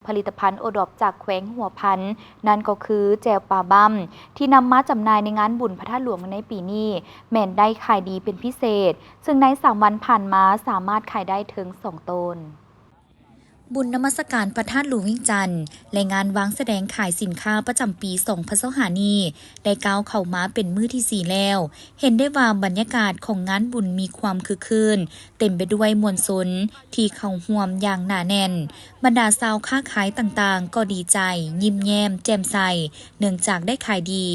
ຜະລິດຕະພັນໂອດອບຈາກແຂວງຫົວພັນ, ນັ້ນກໍຄືແຈ່ວປາບ້ຳ ທີ່ນຳມາຈຳໜ່າຍໃນງານບຸນພະທາດຫຼວງໃນປີນີ້ ແມ່ນໄດ້ຂາຍດີເປັນພິເສດ, ເຊິ່ງໃນສາມວັນຜ່ານມາສາມາດຂາຍໄດ້ເຖິງສອງໂຕນ. ບຸນນະມັດສະການພະທາດຫຼວງວຽງຈັນ ແລະ ງານວາງສະແດງຂາຍສິນຄ້າປະຈຳປີສອງພັນຊາວຫ້ານີ້ ໄດ້ກ້າວເຂົ້າມາເປັນມື້ທີສີ່ແລ້ວ. ເຫັນໄດ້ວ່າບັນຍາກາດຂອງງານບຸນມີຄວາມຄຶກຄື້ນ, ເຕັມໄປດ້ວຍມວນຊົນທີ່ເຂົ້າຮ່ວມຢ່າງໜາແໜ້ນ. ບັນດາຊາວຄ້າຂາຍຕ່າງໆກໍດີໃຈ, ຍິ້ມແຍ້ມແຈ່ມໃສ ເນື່ອງຈາກໄດ້ຂາຍດີ.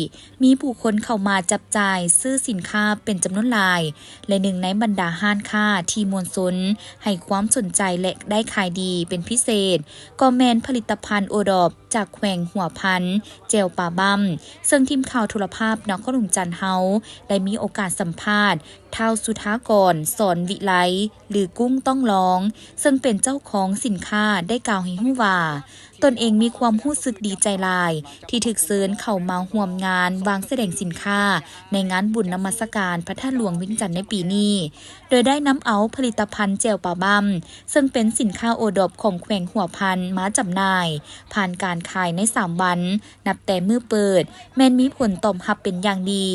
ມີຜູ້ຄົນເຂົ້າມາຈັບຈ່າຍຊື້ສິນຄ້າເປັນຈຳນວນຫຼາຍ ແລະ ໜຶ່ງໃນບັນດາຮ້ານຄ້າທີ່ມວນຊົນໃຫ້ຄວາມສົນໃຈ ແລະ ໄດ້ຂາຍດີເປັນພິເສດ ກໍແມ່ນຜະລິດຕະພັນໂອດອບຈາກແຂວງຫົວພັນ ແຈ່ວປາບ້ຳ ເຊິ່ງທີມຂ່າວໂທລະພາບນະຄອນຫຼວງວຽງຈັນເຮົາໄດ້ມີໂອກາດສຳພາດ ທ້າວ ສຸທາກອນ ສອນວິໄລ ຫຼື ກຸ້ງຕ້ອງລອງ ເຊິ່ງເປັນເຈົ້າຂອງສິນຄ້າ ໄດ້ກ່າວໃຫ້ຮູ້ວ່າ ຕົນເອງມີຄວາມຮູ້ສຶກດີໃຈຫຼາຍ ທີ່ຖືກເຊີນເຂົ້າມາຮ່ວມງານວາງສະແດງສິນຄ້າ ໃນງານບຸນນະມັດສະການພະທາດຫຼວງວຽງຈັນໃນປີນີ້ ໂດຍໄດ້ນຳເອົາຜະລິດຕະພັນແຈ່ວປາບ້ຳ ເຊິ່ງເປັນສິນຄ້າໂອດອບຂອງແຂວງຫົວພັນມາຈຳໜ່າຍ ຜ່ານການຂາຍໃນສາມວັນ ນັບແຕ່ມື້ເປີດ ແມ່ນມີຜົນຕອບຮັບເປັນຢ່າງດີ.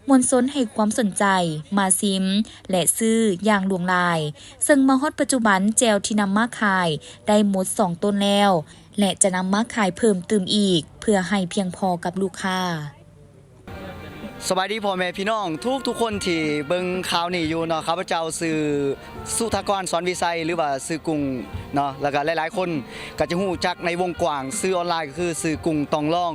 ມວນຊົນໃຫ້ຄວາມສົນໃຈ ມາຊິມ ແລະ ຊື້ຢ່າງຫຼວງຫຼາຍ, ເຊິ່ງມາຮອດປັດຈຸບັນແຈ່ວທີ່ນຳມາຂາຍໄດ້ໝົດສອງໂຕນແລ້ວ ແລະ ຈະນຳມາຂາຍເພີ່ມຕື່ມອີກ ເພື່ອໃຫ້ພຽງພໍກັບລູກຄ້າ. ສະບາຍດີພໍ່ແມ່ພີ່ນ້ອງທຸກໆຄົນທີ່ເບິ່ງຂ່າວນີ້ຢູ່ເນາະ, ຂ້າພະເຈົ້າຊື່ ສຸທາກອນ ສອນວິໄຊ ຫຼືວ່າຊື່ກຸ້ງເນາະ, ແລ້ວກະຫຼາຍໆຄົນກະຈະຮູ້ຈັກໃນວົງກວ້າງ ຊື່ອອນລາຍກະຄືຊື່ກຸ້ງຕ້ອງລອງ.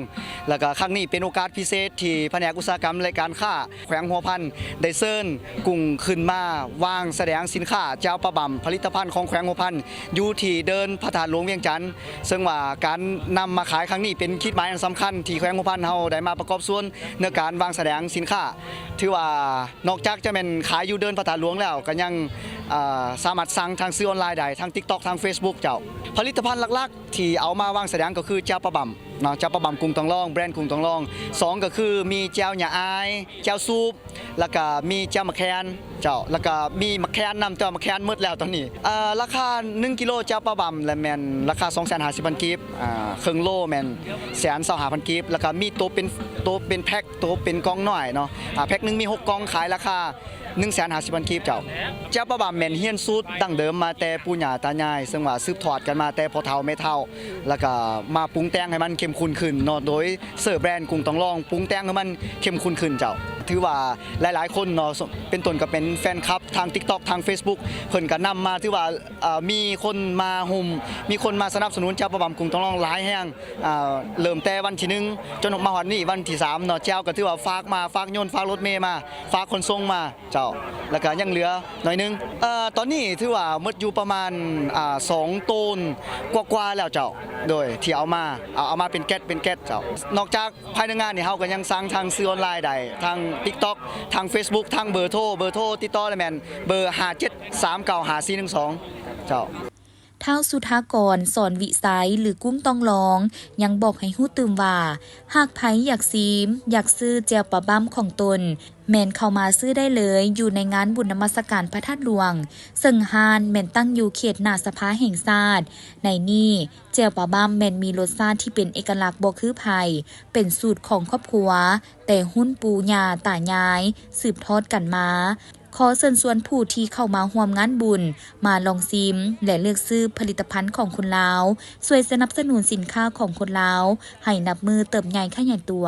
ແລ້ວກະຄັ້ງນີ້ເປັນໂອກາດພິເສດທີ່ພະແນກອຸດສາຫະກຳ ແລະ ການຄ້າແຂວງຫົວພັນໄດ້ເຊີນກຸ້ງຂຶ້ນມາວາງສະແດງສິນຄ້າແຈ່ວປາບ້ຳ ຜະລິດຕະພັນຂອງແຂວງຫົວພັນ ຢູ່ທີ່ເດີ່ນພະທາດຫຼວງວຽງຈັນ. ເຊິ່ງວ່າການນຳມາຂາຍຄັ້ງນີ້ເປັນຂີດໝາຍອັນສຳຄັນທີ່ແຂວງຫົວພັນເຮົາໄດ້ມາປະກອບສ່ວນໃນການວາງສະແດງສິນຄ້າ. ຖືວ່ານອກຈາກຈະແມ່ນຂາຍຢູ່ເດີ່ນພະທາດຫຼວງແລ້ວ ກະຍັງ ເອີ ສາມາດສັ່ງທາງສື່ອອນລາຍໄດ້ ທາງຕິກຕັອກ ທາງເຟສບຸກເຈົ້າ. ຜະລິດຕະພັນຫຼັກໆທີ່ເອົາມາວາງສະແດງກໍຄືແຈ່ວປາບ້ຳເນາະ, ແຈ່ວປາບ້ຳກຸ້ງຕ້ອງລອງ ແບຣນກຸ້ງຕ້ອງລອງ. ສອງກໍຄືມີແຈ່ວຫຍ້າອາຍ ແຈ່ວສູບ ແລ້ວກະມີແຈ່ວໝາກແຄນເຈົ້າ, ແລ້ວກະມີໝາກແຄນນຳ ແຕ່ວ່າໝາກແຄນໝົດແລ້ວຕອນນີ້. ເອີ ລາຄາໜຶ່ງກິໂລແຈ່ວປາບ້ຳລະແມ່ນລາຄາສອງແສນຫ້າສິບພັນກີບ, ເຄິ່ງໂລແມ່ນແສນຊາວຫ້າພັນກີບ, ແລ້ວກະມີໂຕເປັນ ໂຕເປັນແພັກ ໂຕເປັນກ່ອງນ້ອຍເນາະ, ອາ ແພັກໜຶ່ງມີຫົກກ່ອງ ຂາຍລາຄາໜຶ່ງແສນຫ້າສິບພັນກີບເຈົ້າ. ແຈ່ວປາບ້ຳແມ່ນຮຽນສູດດັ້ງເດີມມາແຕ່ປູ່ຍ່າຕາຍາຍ, ເຊິ່ງວ່າສືບທອດກັນມາແຕ່ພໍ່ເຖົ້າແມ່ເຖົ້າ, ແລ້ວກະມາປຸງແຕ່ງໃຫ້ມັນເຂັ້ມຂຸ້ນຂຶ້ນເນາະ ໂດຍເສີບແບຣນກຸ້ງຕ້ອງລອງ, ປຸງແຕ່ງໃຫ້ມັນເຂັ້ມຂຸ້ນຂຶ້ນເຈົ້າ. ຖືວ່າຫຼາຍໆຄົນເນາະ ເປັນຕົ້ນກະເປັນແຟນຄລັບທາງຕິກຕັອກ ທາງເຟສບຸກ ເພິ່ນກະນຳມາ ຖືວ່າ ເອີ ມີຄົນມາໂຮມ ມີຄົນມາສະໜັບສະໜູນແຈ່ວປາບ້ຳກຸ້ງຕ້ອງລອງຫຼາຍແຮງ. ເລີ່ມແຕ່ວັນທີໜຶ່ງຈົນມາຮອດນີ້ວັນທີສາມເນາະ, ແຈ່ວກະຖືວ່າຝາກມາ ຝາກຍົນ ຝາກລົດເມມາ ຝາກຂົນສົ່ງມາເຈົ້າ, ແລ້ວກະຍັງເຫຼືອໜ້ອຍໜຶ່ງ. ເອີ ຕອນນີ້ຖືວ່າໝົດຢູ່ປະມານ ອາ ສອງໂຕນກວ່າໆແລ້ວເຈົ້າ, ໂດຍທີ່ເອົາມາ ເອົາ ເອົາມາເປັນແກັດ ເປັນແກັດເຈົ້າ. ນອກຈາກພາຍໃນງານນີ້ ເຮົາກະຍັງສັ່ງທາງສື່ອອນລາຍໄດ້ ທາງຕິກຕັອກ ທາງເຟສບຸກ ທາງເບີໂທ, ເບີໂທຕິດຕໍ່ລະແມ່ນເບີຫ້າເຈັດສາມເກົ້າຫ້າສີ່ໜຶ່ງສອງເຈົ້າ. ທ້າວ ສຸທາກອນ ສອນວິໄຊ ຫຼື ກຸ້ງຕ້ອງລອງ ຍັງບອກໃຫ້ຮູ້ຕື່ມວ່າ ຫາກໃຜຢາກຊີມ ຢາກຊື້ແຈ່ວປາບ້ຳຂອງຕົນ ແມ່ນເຂົ້າມາຊື້ໄດ້ເລີຍ ຢູ່ໃນງານບຸນນະມັດສະການພະທາດຫຼວງ, ເຊິ່ງຮ້ານແມ່ນຕັ້ງຢູ່ເຂດໜ້າສະພາແຫ່ງຊາດ. ໃນນີ້ ແຈ່ວປາບ້ຳແມ່ນມີລົດຊາດທີ່ເປັນເອກະລັກບໍ່ຄືໃຜ, ເປັນສູດຂອງຄອບຄົວ ແຕ່ຮຸ່ນປູ່ຍ່າຕາຍາຍສືບທອດກັນມາ. ຂໍເຊີນຊວນຜູ້ທີ່ເຂົ້າມາຮ່ວມງານບຸນ ມາລອງຊີມ ແລະ ເລືອກຊື້ຜະລິດຕະພັນຂອງຄົນລາວ, ຊ່ວຍສະໜັບສະໜູນສິນຄ້າຂອງຄົນລາວ ໃຫ້ນັບມື້ເຕີບໃຫຍ່ຂະຫຍາຍຕົວ.